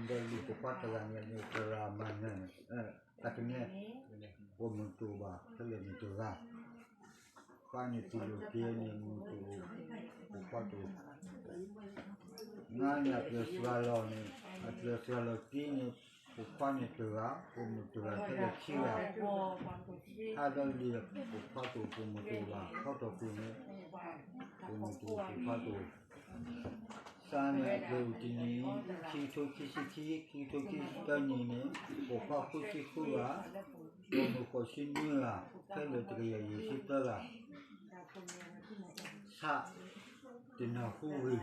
ဒီးလံာ်ပိာ်ခွါတဂၤန့ၣ် သရၣ်မၤနၢၤန့ၣ်, တၢ်ကန့ၣ် ပိာ်မုၣ်တအိၣ်ဘၣ် ခဲလၢာ်န့ၣ်တဂၤ, ပၢ်န့ၣ်တူၢ်လိာ်က့ၤန့ၣ် မုၣ်တအိၣ်, ပိာ်ခွါတအိၣ်, ငါန့ၣ်အပျဲၢ်စှၤလီၤန့ၣ်, အပျဲၢ်စှၤလီၤက့ၤန့ၣ် ပိာ်ခွါန့ၣ်တဂၤ, ပိာ်မုၣ်တဂၤ ခဲလၢာ်ခံဂၤ, ဟးဒီးလံာ်ပိာ်ခွါတအိၣ် ပိာ်မုၣ်တအိၣ်ဘၣ် ထီထီၣ်ကွံာ်န့ၣ် ပိာ်မုၣ်တအိၣ်ပိာ်ခွါတအိၣ် စးန့ၣ်အပျဲၢ်အိၣ်တနံၤအံၤ ခံကထိခံဆံခံ ခံကထိခံဆံသၢနံၣ်န့ၣ် ပိာ်ခွါဃုဆံဃုဂၤ, ပိာ်မုၣ်ဃိးဆံနွံဂၤ, ခဲလၢာ်တကယၤယဲၢ်ဆံသၢဂၤ, ဆးတနၢ်ဟူဂ့ၤ,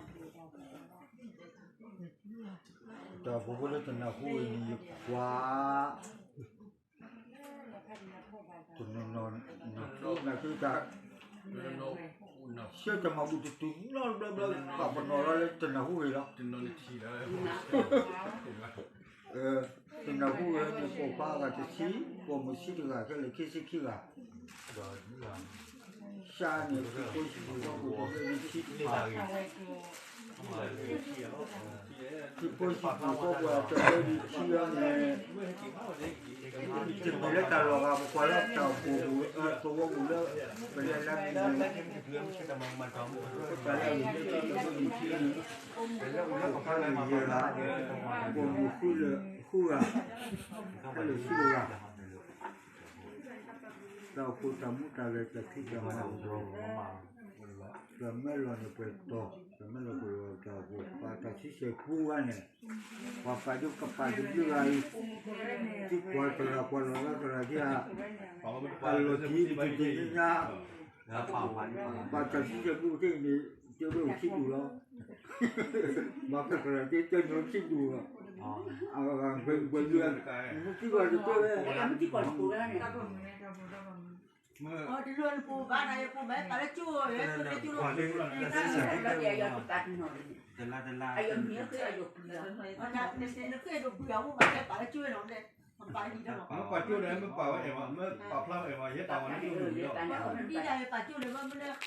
တၢ်ဖိဖိလၢတနၢ်ဟူဂ့ၤန့ၣ် ယကွၢ် တနီၤနီၤ နၢ်ဟူနၢ်ဟူတၢ် ဆၢတၢ်မၤဘူၣ်တတုၤနီတဘျီဘျီ ပာ်ပနီၣ်လီၤလၢတနၢ်ဟူဂ့ၤလီၤ. တနၢ်ဟူဂ့ၤန့ၣ် ပိာ်ခွါအဂၤတဆံ, ပိာ်မုၣ်ဆံတဂၤ ခဲလၢာ်ခံဆံခံဂၤ, စးန့ၣ်ခံဖိဆံးပူၤ ခံဖိဆံးပူၤ ခံဖိဆံးပူၤ ခံဖိဆံးပူၤ တၢ်ဘၢဒံးဆံအီၤန့ၣ် တမ့ၢ်လၢတၢ်လီၤဂာ် ပကွၢ်လၢတၢ်အိၣ်ဖှိၣ်ပူၤ သဝီပူၤလၢ ပလဲၤလၢမ့ၢ် ပတၢ်လၢအဂ့ၤလၢတၢ်ဘၢဒံးဆံန့ၣ် ပလဲၤအိၣ်လၢကဖးလၢယဲၢ်ဂၤ, ပိာ်မုၣ်ဃုလၢာ်ဃုဂၤ, ခဲလၢာ်ဆံတဂၤ, တၢ်အိၣ်ဖှိၣ်တၢ်မူတၢ်လဲၤတၢ်ခံတၢ်မၤ တၢ်မၢလီၤန့ၣ်ပှဲၤတီၤ, တၢ်မၢလီၤပှဲၤတီၤ တၢ်အိၣ်ဖှိၣ်ပာ်တၢ်ဆံဆဲၣ်ပူၤဂၤန့ၣ်, ပှၤပာ်ဒိကပာ်တဘျုးဂၤအံၤ, သံကွၢ်တဂၤကွၢ်လီၤလၢတဂၤဒ်ဧါ, ပာ်လီၤတံၢ်တက့ၢ်ညါ, ပာ်တၢ်ဆံဆဲၣ်ပူၤတက့ၢ်န့ၣ် တဲဝဲအိၣ်ဆံးဒူၣ်လီၤ, ဘၣ်ကတၢၢ်တ့တဲညိၣ်ဆံးဒူၣ်လီၤ, အဂၤဂၤဘှဲဘှဲဒုး, မုၢ်သံကွၢ်တတဲဝဲ တလိၣ်နပူၤဘၣ်နၤ ယပူၤမ့ၢ်ပာ်လၢကၠိ, လၢယတၢ်တနီၤန့ၣ်, အယမ့ၢ်ဃ့အယပူၤ, နဃ့ဒိၣ်ပူၤယၤအိၣ်ဘၣ်တဲပာ်လၢကၠိနီၤ, မ့ၢ်ပာ်ကံၣ်ဒီး မ့ၢ်ပာ်ဝဲအဲၣ်ဘၣ်, မ့ၢ်ပာ်ဖျါဝဲအဲၣ်ဘၣ် ယဲပာ်ဝဲလၢကၠိန့ၣ်, ဒ်ဒၣ်ယပာ်ကၠိန့ၣ် မ့ၢ်လ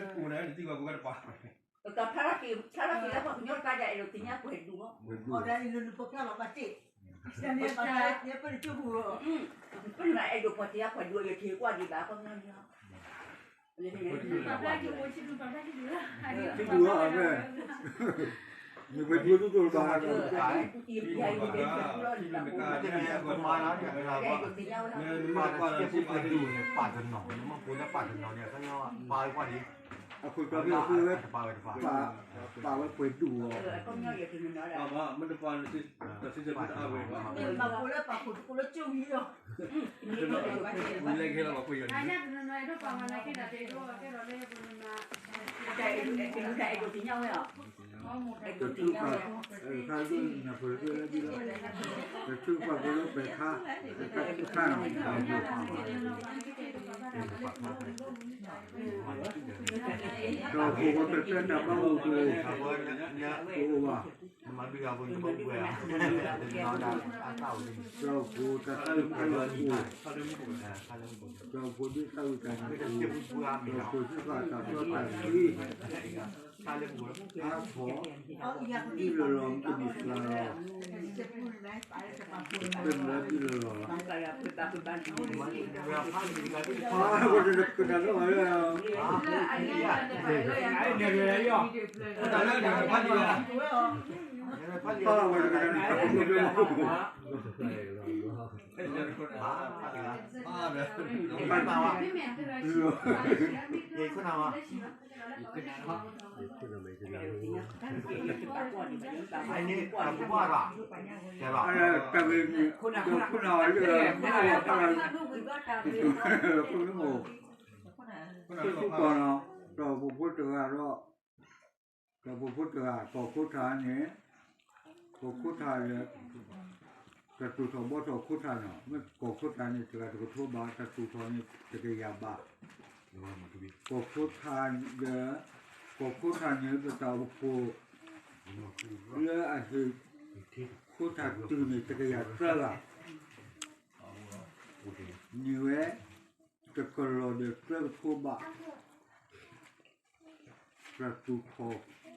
ၢ, မ့ၢ်လၢအကသီၣ်အိၣ်လီၤ, မ့ၢ်ပူၤန့ၣ် နသံကွၢ်ပူၤကတပာ် ကဖျါထီၣ်က့ၤပှၤကညီတကးဒၣ်အဲၣ်ဒိးသ့ၣ်ညါပှဲၤဒူၣ်, အီၤဒၣ်အံၤလၢနပကျါလီၤဘၣ်တ့ၢ်, တၢ်န့ၣ်ဘၣ်တၢ်ပှဲၤဒူၣ်, ပနအဲၣ်ဒိးပှၤသ့ၣ်ညါပှဲၤဒူၣ် ယထံၣ်ကွၢ်ဒံးဘၣ် ခီပညီလီၤ, ဆံးဒူၣ်လီၤ, မ့ၢ်ပှဲၤဒူၣ်တဒိၣ်ဘၣ်, ပှဲၤဒူၣ်န့ၣ် ပာ်တနီၤန့ၣ် ပာ်ဝဲကွၢ်ဒံး အခိၣ်တီမ့ၢ်အဃိဝဲ ပာ်ဝဲပှဲၤဒူၣ်လီၤ, ပာ်ဝဲပှဲၤဒူၣ်လီၤ, မ့ၢ်တပာ်လၢပာ်ခိၣ်တကိးလၢကၠိဝံၤလီၤ, တၢ်အဲၣ်ဒိးသ့ၣ်ညါဝဲအီၤ တၢ်ထုကဖၣ်လၢပှဲၤလၢဒ်လီၤ, တၢ်ထုကဖၣ်ပှဲၤလၢပှဲၤခါ, တၢ်ထုကဖၣ်န့ၣ် တၢ်အိၣ်ဖှိၣ်ပတၢ်ဘၣ်အိၣ်တအိၣ်, တၢ်အိၣ်ဖှိၣ်တၢ်သးတၢ်ဘၣ်အိၣ်တအိၣ်, တၢ်အိၣ်ဖှိၣ်တၢ်သးဝံၣ်တၢ်န့ၣ်အိၣ်, တၢ်အိၣ်ဖှိၣ်ဒ်သးဝံၣ်တၢ်န့ၣ်အိၣ်, တၢ်အိၣ်ဖှိၣ်ဒ်သးဝံၣ်တၢ်န့ၣ်အိၣ်, တၢ်အိၣ်ဖှိၣ်ဒ်သးတၢ်ပျီတၢ်ဖံး အါဖီ, ဒ်လီၤလီၤ မ့ၢ်တမ့ၢ်စှၤလီၤ, မ့ၢ်မ့ၢ်ဒ်လီၤလီၤလီၤ, ကနၣ်လီၤ, တၢ်ဂ့ၢ်န့ၣ် ဒီးခိၣ်နၢ်ဝဲလၢ ခိၣ်နၢ်ဝဲလၢ ခိၣ်နၢ်ဝဲလၢ တၢ်အိၣ်ဖှိၣ်တဂၤဒီး တၢ်အိၣ်ဖှိၣ်ဖိတဂၤ ကီၢ်ခိၣ်ထးန့ၣ် ကီၢ်ခိၣ်ထးလၢ တၢ်တူၢ်ထီၣ်ဘှီထီၣ်ခိၣ်ထးနီၤ မ့ၢ်ကီၢ်ခိၣ်ထးန့ၣ် တဂၤတကထိဘၣ် တၢ်တူၢ်ထီၣ်န့ၣ် တကယၤဘၣ် ကီၢ်ခိၣ်ထးဒီး ကီၢ်ခိၣ်ထးန့ၣ် ပတၢ်အိၣ်ဖှိၣ် လၢအဟ့ၣ် ခိၣ်ထးတုၤန့ၣ် တကယၤသၢဂၤ န့ၢ်ဝဲ တကလီၢ်ဒီးသၢကထိဘၣ် တၢ်တူၢ်ထီၣ်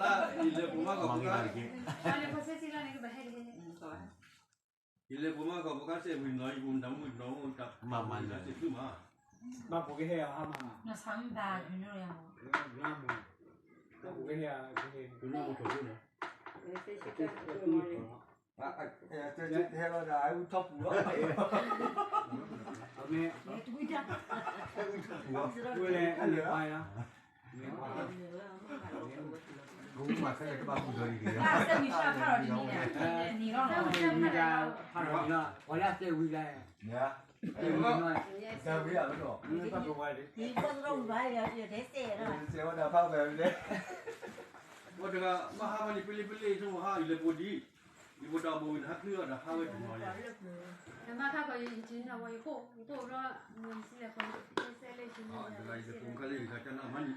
လၢ ယလဲၤပိာ်မၤကီၢ်ဖိခါ, ယလဲၤပိာ်မၤကီၢ်ဖိခါစဲးဝံၤနီၤ ယကနမုၢ်နီၤ တၢ်မၤမၤလၢစ့ၢ်သုမး, ဘၣ်ဖိကဟဲအီၤဟါမး, နဆါမ့ၢ်ဘၣ်ဒုးနီၢ်ယၤမး, ဘၣ်ဖိကဟဲအီၤကဟဲ, ဒုးနီၢ်မူထိးဒုးနီၤ, ဟဲလီၤဒီး အဝံထီၣ်ပူၤလီၤ, အမ့ၢ်, ဝဲလဲၣ် အလဲၤပာ်ယၤ, မၤခဲလၢာ်တဘၣ်ပူၤဒီးလံ, ဘၣ်စဲးဝံၤဆၢထါထီၣ်ဒ်န့ၣ်, နံၤလီၤ, ဖးထီၣ်နံၤလီၤ ပှၤလၢအစဲးဝံၤလဲၣ်, စဲးဝံၤအလီၢ်, ဘၣ်ပဝဲလံ, စဲးဝဲဒၣ်ဖးဝဲလဲၣ်, ဝဲတဂၤ မၤဟါမၤန့ၣ် ပလ့ပလ့ဆိမဟါ ယလဲၤပိာ်ဒံး, ယပိာ်တၢ်ဘိဝံၤန့ၣ် ဟးချုးအီၤဒီးဟးဝဲတနီၤယဲ, မၤခါကီးယထံၣ်နီၤဝဲယဃိၣ် ယဃိၣ်ဘျီ, မ့ၢ်စံးလဲၣ်ကီး ယစဲးလဲၣ်ယထံၣ်နီ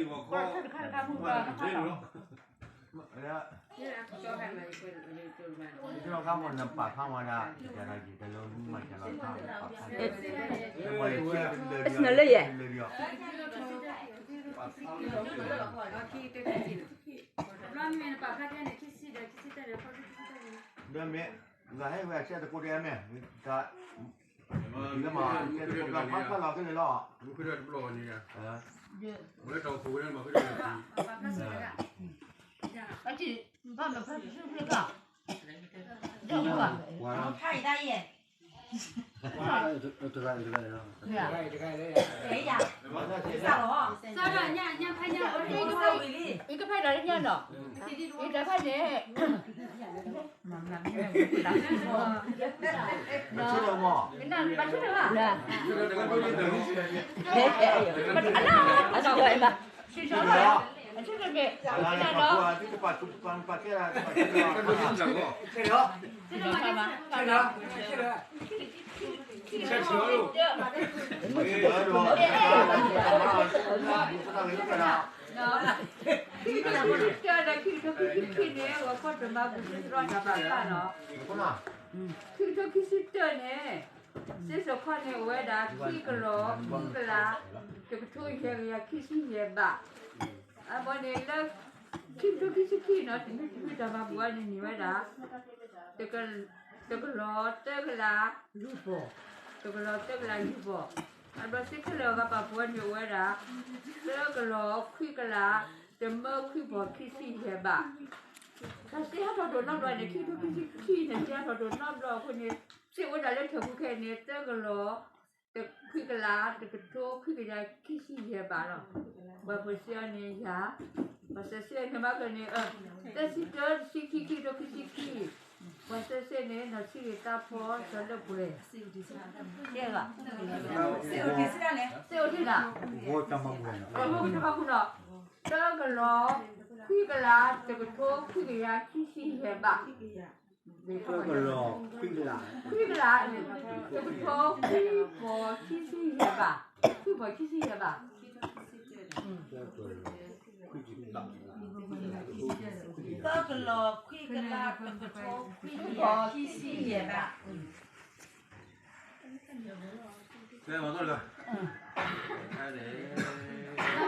ၤ, တဂၤယလဲၤပိာ်မၤခါလၢယခါကနၣ်, မၤန့ၢ်ဝဲ, မၤန့ၢ်ဝဲခီ, နလၢယဲ, ဒီးမ့ၢ်, လၢဟဲဝဲအဆဲးတကိးတအဲၣ်မဲာ်, တၢ်, လၢမၤ, ဆဲးတကိးတဘၣ်ဖးဖးလီၤကလဲာ်လီၤ, မ့ၢ်တၢ်ခိၣ်ဝဲန့ၣ်မၤဃုာ်ဒီး, ဘၣ်မၤဖးတစုဖျ့ကီး, ဖးအံၤတၢ်ယဲ, မၤ တဂၤတဂၤလီၤ. စးထီၣ်ညၣ်ညၣ်ဖဲညၣ်ဝဲန့ၣ် ယကဖဲဒၣ်လၢညၣ်နီၤ, ယတဖဲန့ၣ် ဘၣ်ဆၢထၢၣ်မး, ဘၣ်ဆၢထၢၣ်ဘၣ်, အဆၢထၢၣ်မး, အဆၢထၢၣ်မး, ခံကထိခံဆံတၢ, ခံကထိခံဆံတၢန့ၣ် စ့စိာ်ခီန့ၣ် အိၣ်ဝဲဒၣ် ခံကလီၤ ခွံကလး တကထိယဲၢ်ကယၤခံဆံယဲၢ်ဘး, အဘီန့ၣ်လၢ ခံကထိခံဆံခံနီၤ တနွံတနွံတၢ်မၤဘူၣ်အီၤန့ၣ်န့ၢ်ဝဲဒၣ် တကလီၤသၢကလး လွံၢ်ပီၢ်, တကလီၤသၢကလးလွံၢ်ပီၢ်, အဘျီစ့ခဲလၢာ်အဂၤပာ်ဖှိၣ်န့ၣ်အိၣ်ဝဲဒၣ် သၢကလီၤခွံကလး တမၢခွံပီၢ်ခံဆံယဲၢ်ဘး, တၢ်စ့ဟးထီၣ်ဒိၣ်နီတဘျီန့ၣ် ခံကထိခံဆံခံန့ၣ် စ့ဟးထီၣ်ဒိၣ်နီတဘျီအဃိန့ၣ် စ့အိၣ်ဝဲဒၣ်လၢထၢၣ်ပူၤခဲအံၤန့ၣ် သၢကလီၤ ခွံကလး တကထိခွံကယၤခံဆံယဲၢ်ဘးလီၤ. ပှၤဖိးစ့အီၤန့ၣ်ယၤ, ပှၤစဲးစ့အီၤန့ၣ်ဘၣ်ကန့ၣ် သၢဆံတၢ တဆံခံ ခံကထိခံဆံခံ, ပှၤစဲးစ့န့ၣ် နီၢ်ဆံဂ့ၤသးဖီ စီၤလၢပှဲၤ, စ့အိၣ်ဒံးဒၣ်, သၢကလီၤ ခွံကလး တကထိ ခွံကယၤခံဆံယဲၢ်ဘး, ခွံကလး, တကထိခွံပီၢ်ခံဆံယဲၢ်ဘး, ခွံပီၢ်ခံဆံယဲၢ်ဘး, သၢကလီၤခွံကလး တကထိခွံပီၢ်ခံဆံယဲၢ်ဘး. လၢ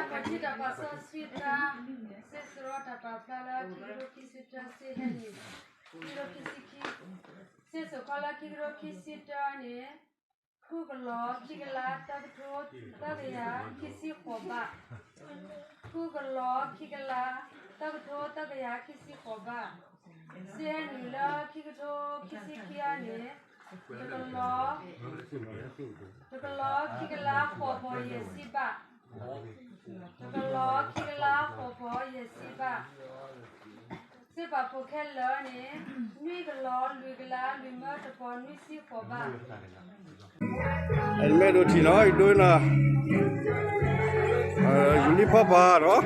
ခံတၢ်ပာ်စီဆှံတၢ်, စ့စရီတၢ်ပာ်ဖျါလၢခံကထိခံဆံတၢ် စ့ဟဲန့ၣ်, ခံကထိခံဆံ, စ့စိာ်ခီလၢခံကထိခံဆံတၢ်န့ၣ်, ဃုကလီၤခံကလး တကထိ သၢကယၤခံဆံဃိးဘး, ဃုကလီၤခံကလး တကထိ သၢကယၤခံဆံဃိးဘး, စ့ဟဲနုာ်လၢခံကထိခံဆံခံအံၤန့ၣ်, တကလီၤ တကလီၤခံကလးဃိးပီၢ်ယဲၢ်ဆံဘး, တကလီၤခံကလးဃိးပီၢ်ယဲၢ်ဆံဘး, စ့ပာ်ဖှိၣ်ခဲလၢာ်န့ၣ်, နွံကလီၤလွံၢ်ကလး လွံၢ်မၢတပီၢ်နွံဆံဃိးဘး. အမ့ၢ်ဒိးထံၣ်နီၤ ယဒိနီၤ, ယူၤလံဖီပာ်နီၤ,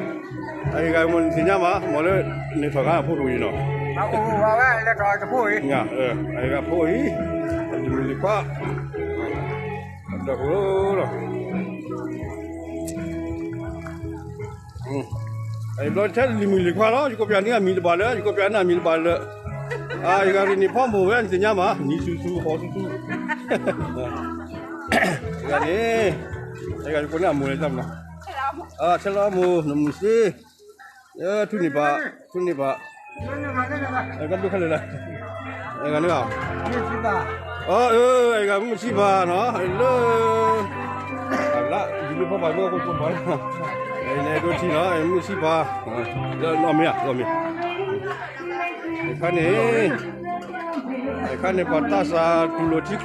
အဂၤမ့ၢ်နသ့ၣ်ညါမး မ့ၢ်လၢန့ၣ်ထီၣ်ခါအဖိတဝံၤနီၤ, အဂၤဖိအံၤ, လံၤမုၢ်လံၤခွါ, ဒီး ဘျီထဲလံၤမုၢ်လံၤခွါလီၤ ယကိးပၠးန့ၢ်အမံၤတဘၣ်လၢ ယကိးပၠးန့ၢ်အမံၤတဘၣ်လၢ, ယဂၤရ့ၣ်နံၣ်ဖီမိၢ်ဝဲ နသ့ၣ်ညါမး နံၤဆူၣ်ဆူၣ် ဟီဆူၣ်ဆူၣ်, ယဂၤန့ၣ်, ယဂၤယကိးန့ၢ်အမိၢ်လဲၣ်တၢ်မနီၤ, ထဲလီၤမိၢ် နမုၢ်စ့, ထူန့ၢ်ဘၣ်, ထူန့ၢ်ဘၣ်, ကဒိၣ်ခဲလၢာ်လၢ, ဂၤန့ၣ်, အၢ အဂၤမုၢ်ဆံးဘၣ်နီၤ, လၢ, လၢယူၤလံဖီပာ်မ့ၢ်အိၣ်ကိးဘၣ်, ဒိးထံၣ်နီၤ မုၢ်ဆံးဘၣ်, လၢနီၢ်မ့ၢ်ဧါ နီၢ်မ့ၢ်, အခါန့ၣ်, အခါန့ၣ် ပှၤတၢ်စၢ်တူၢ်လိာ်ထံချီ,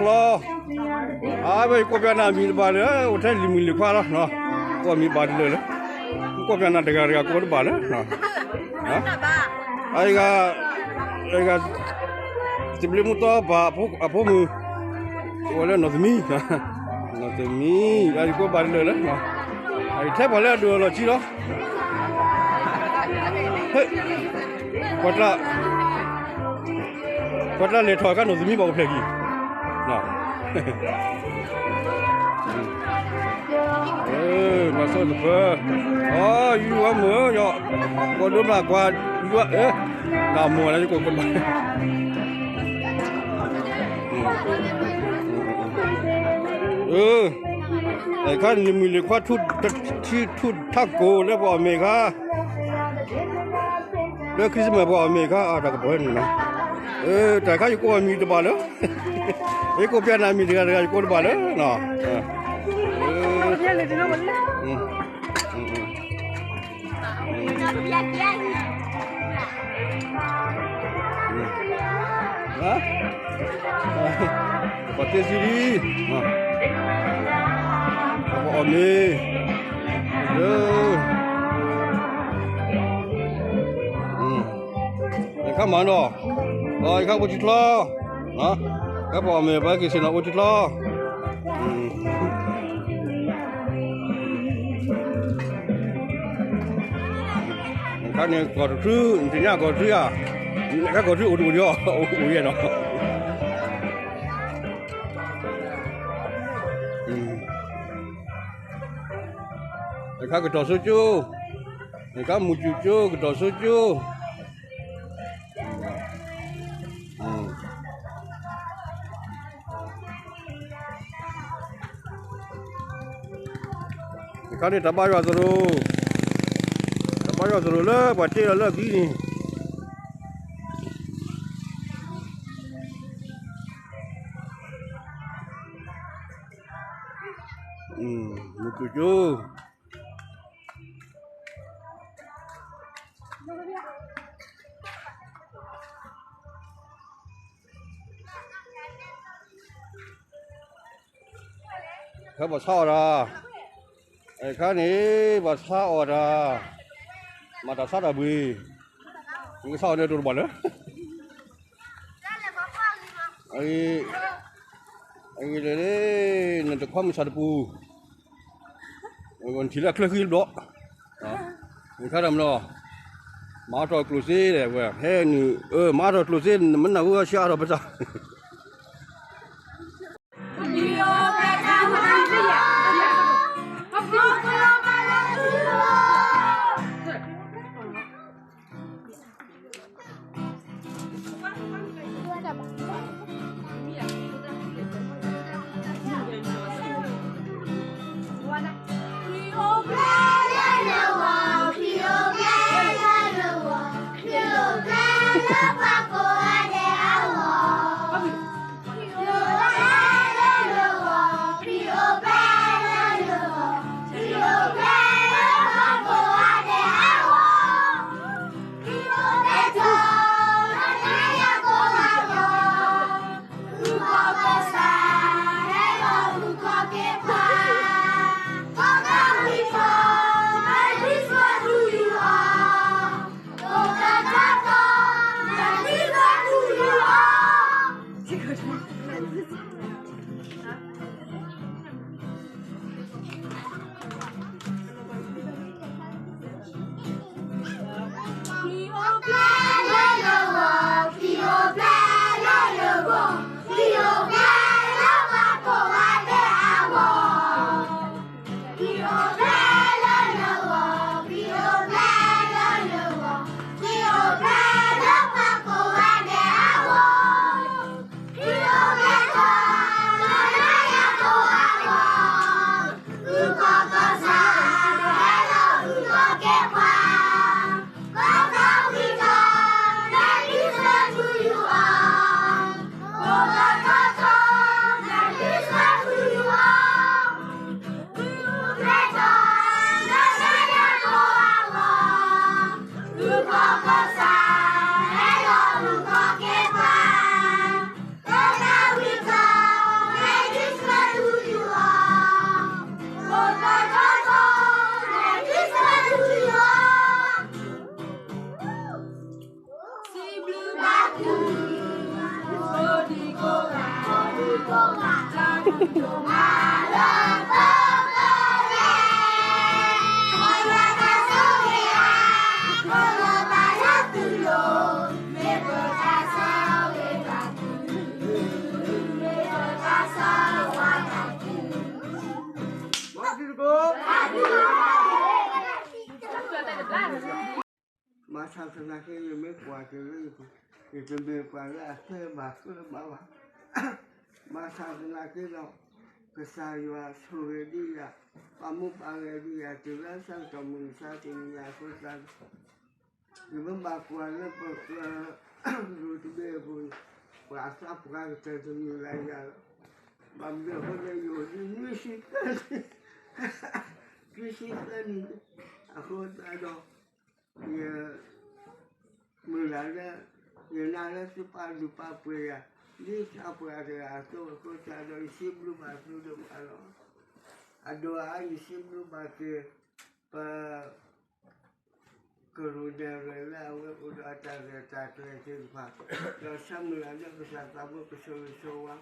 အဝဲယကိးပၠးနၤအမံၤတဘၣ်လၢ အိၣ်ထဲလံၤမုၣ်လံၤခွါလီၤ, ကိးမံၤဘၣ်တလၢာ်လၢ, ကိးပၠးနၤတဂၤတဂၤကိးတဘၣ်လၢ, အဂၤ, အဂၤ, သဘျ့မူတီဘၣ်အဖိမုၣ်, အိၣ်လၢနီၢ်သမံ, နီၢ်သမံ, အယကိးဘၣ်တလၢာ်လၢ, အထဲပှၤလၢအဒိၣ်လီၢ်ခံလီၤ ပှၤတၢ်, ပှၤတၢ်လဲၤထီၣ်အခါနီၢ်သမံဘၣ်အိၣ်ဖျဲၣ်က့ၤ, မၤစီတပၢ, အီ ယွၤမုၢ်, ကိးဒိဘၣ်ကွၢ်, ယွၤ, နမိၢ်လၢယကိးကဘၣ် အခါန့ၣ်မုၢ်လံၤခွါထူ, ထူထးကိၢ်လၢပှၤအီၣ်မ့ၤခါ, လၢ Christmas ပှၤအီၣ်မ့ၤခါ အတၢ်ကပီၤန့ၣ်နီၤ, တၢ်ခါယကိးအမံၤတဘၣ်လၢ, ယကိးပၠးနၤမံၤတဂၤတဂၤယကိးတဘၣ်လၢ, အ ပှၤသ့စံဒံ, ပှၤအီၣ်မ့ၤ, ယခါမၤနီၤ, ယခါအိၣ်ထံချီ, ယခါပှၤအီၣ်မ့ၤ ပှၤက့ၤဆ့ၣ်နီၤအိၣ်ထံချီ. ခါန့ၣ်ကီၢ်တထူ, နသ့ၣ်ညါကီၢ်တထူဧါ, ခါကီၢ်တထူအိၣ်တအိၣ်ဒီး, အိၣ်ယဲၢ်နီၤ. အခါကတီၤဆိကၠိ, အခါမုၢ်စူၤကၠိ ကတီၤဆိကၠိ. အခါန့ၣ်တၢ်ဘါယွၤသရိာ်, တၢ်ဘါယွၤသရိာ်လၢပှၤတ့လီၤလၢအဘံန့ၣ်, မုၢ်စူၤကၠိ. ခါဘၣ်ဆါအီၣ်တၢ်, အခါန့ၣ် ဘၣ်ဆါအီၣ်တၢ်, မၤတၢ်ဆါတၢ်ဘှံး, မ့ၢ်ကဆါအီၣ်န့ၣ်တိၢ်တဘၣ်လၢ အဂ့ၢ်, အဂ့ၢ်ဒ်လဲၣ်, နတခွါမုၢ်ဆါတပူၤ, နထံၣ်လၢအချၢဃံတဘျီ, နခါတၢ်မနီၤ, မၤထီၣ်ကျိၣ်စ့ဒီးဝဲ, ဟဲနုာ်, မၤထီၣ်ကျိၣ်စ့ နမ့ၢ်နၢ်ဟူအဆှၢအါထီၣ်ပသး. မၤဆါသနာ်က့ ယမ့ၢ်ကွၢ်က့ၤလၢ ယတမ့ၢ်ပှၤလၢအသၢဘၣ်သၢဘၣ်ဘၣ်. မၤဆါသနာ်က့ဒီး ကစၢ်ယွၤဆိၣ်ဂ့ၤဒံးယၤ, ပာ်မူပာ်ဂဲၤဒံးယၤ တုၤလၢဆၢကတီၢ်မုၢ်မဆါတနံၤညါ အဃိသတး ယမ့ၢ်ဘၣ်ကွၢ်လၢပကျၢၤ ရူၤတဘ့ၣ်အပူၤန့ၣ် ပှၤအသးပှၢ်ကတၢၢ်တမုာ်လၢ်ယၤလီၤ. ဘၣ်မနုၤအဃိလၢယအိၣ်ဒံး နွံဆံသၢနံၣ်, နွံဆံသၢနံၣ် အဃိသတးဒီး ယ မုၢ်လၢ်လၢ ယနာ်လၢသုပာ်လုၢ်ပာ်ပှ့ၤယၤ ဒ်ပှၤတဂၤအသိးအဃိသတးဒီး ယစံးဘျုးဘၣ်သုဒိၣ်မးလီၤ. အဒိၣ်အါ ယစံးဘျုးဘၣ်သု ပ ကရူၢ်နဲၣ်ရဲၣ်လၢအဝဲအိၣ်ဒီးအတၢ်ရဲၣ်တၢ်ကျဲၤသ့ၣ်တဖၣ်, ဒီးဆၢမုၢ်လၢ်လၢကစၢ်သးဘိကဆိၣ်ဂ့ၤဆိၣ်ဝါ ဒ်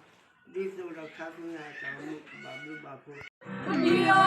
သိးဒီးခါဆူညါအတၢ်အိၣ်မူကဘၣ်ဘျုးဘၣ်ဖှိၣ်